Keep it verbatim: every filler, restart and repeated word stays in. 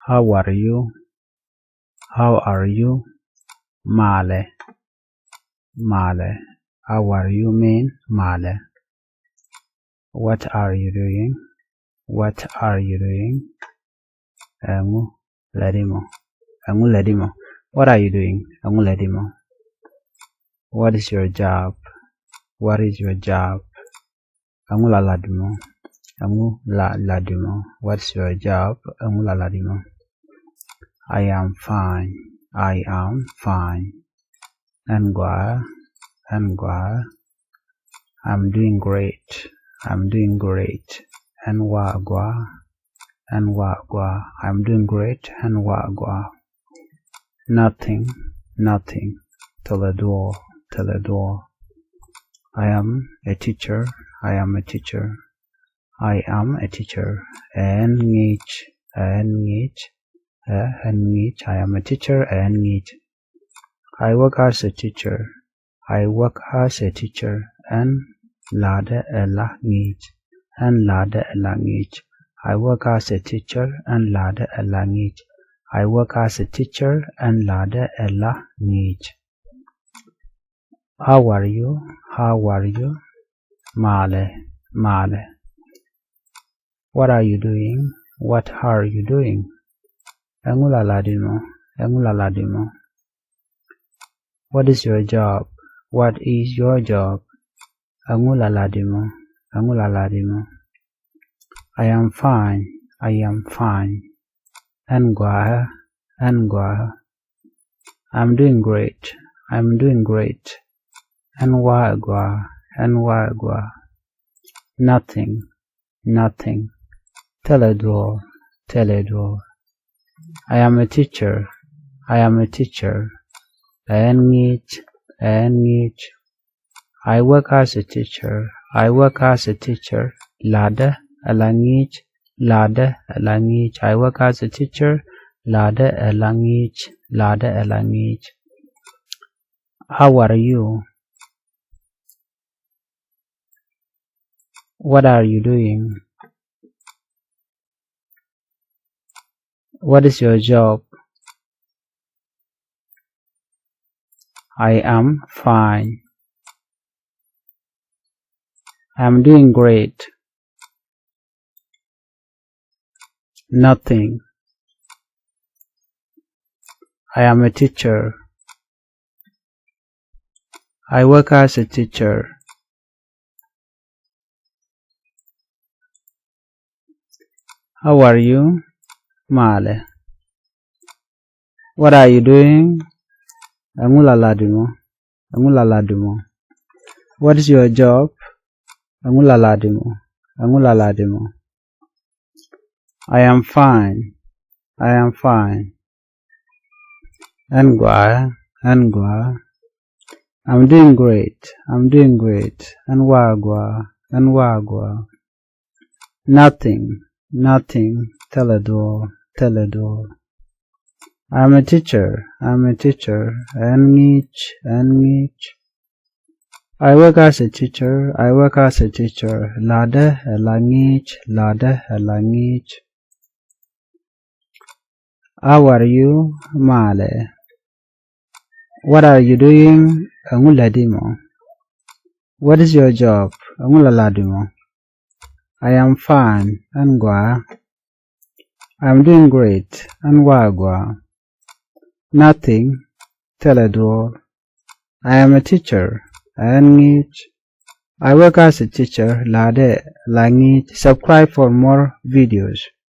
How are you? How are you? Malɛ. Malɛ. How are you mean malɛ. What are you doing? What are you doing? Ɛŋu lätdi mɔ? Ɛŋu lätdi mɔ? What are you doing? Ɛŋu lätdi mɔ? What is your job? What is your job? Ɛŋu la lätdi mɔ? Ɛŋu la lätdi mɔ? What's your job? Ɛŋu la lätdi mɔ? I am fine. I am fine. Ɛn gɔaa. Ɛn gɔaa. I'm doing great. I'm doing great. Ɛn wa gɔaa. Ɛn wa gɔaa. I'm doing great. Ɛn wa gɔaa. Nothing. Nothing. Thilɛ duɔ̱ɔ̱r. Thilɛ duɔ̱ɔ̱r. I am a teacher. I am a teacher. I am a teacher. Ɛ ɣän ŋi̱i̱c. Ɛ ɣän ŋi̱i̱c. Ɛ ɣän ŋi̱i̱c. I am a teacher. Ɛ ɣän ŋi̱i̱c. I work as a teacher. I work as a teacher. Ɣän la̱tdä ɛ la ŋi̱i̱c. Ɣän la̱tdä ɛ la ŋi̱i̱c. I work as a teacher. Ɣän la̱tdä ɛ la ŋi̱i̱c. I work as a teacher. Ɣän la̱tdä ɛ la ŋi̱i̱c. How are you? How are you? Malɛ. Malɛ. What are you doing? What are you doing? Ɛŋu la lätdi mɔ? Ɛŋu la lätdi mɔ? What is your job? What is your job? Ɛŋu la lätdi mɔ? Ɛŋu la lätdi mɔ? I am fine. I am fine. Ɛn gɔaa. Ɛn gɔaa. I'm doing great. I'm doing great. Ɛn wa gɔaa. Ɛn wa gɔaa. Nothing. Nothing. Thilɛ duɔ̱ɔ̱r. Thilɛ duɔ̱ɔ̱r. I am a teacher. I am a teacher. Ɛ ɣän ŋi̱i̱c. Ɛ ɣän ŋi̱i̱c. I work as a teacher. I work as a teacher. La̱tdä ɛ la ŋi̱i̱c. La̱tdä ɛ la ŋi̱i̱c. I work as a teacher. La̱tdä ɛ la ŋi̱i̱c. La̱tdä ɛ la ŋi̱i̱c. How are you? What are you doing? What is your job? I am fine. I'm doing great. Nothing. I am a teacher. I work as a teacher. How are you? Malɛ. What are you doing? Ɛŋu la lätdi mɔ? Ɛŋu la lätdi mɔ? What is your job? Ɛŋu la lätdi mɔ? Ɛŋu la lätdi mɔ? I am fine. I am fine. Ɛn gɔaa. Ɛn gɔaa. I'm doing great. I'm doing great. Ɛn wa gɔaa. Ɛn wa gɔaa. Nothing. Nothing. Thilɛ duɔ̱ɔ̱r. Thilɛ duɔ̱ɔ̱r. I'm a teacher. I'm a teacher. Ɛ ɣän ŋi̱i̱c. Ɛ ɣän ŋi̱i̱c. I work as a teacher. I work as a teacher. La̱tdä ɛ la ŋi̱i̱c. La̱tdä ɛ la ŋi̱i̱c. How are you? Malɛ. What are you doing? Ɛŋu lätdi mɔ? What is your job? Ɛŋu la lätdi mɔ? I am fine. Ɛn gɔaa. I'm doing great. Ɛn wa gɔaa. Nothing. Thilɛ duɔ̱ɔ̱r. I am a teacher. Ɛ ɣän ŋi̱i̱c. I work as a teacher. La̱tdä ɛ la ŋi̱i̱c. Subscribe for more videos.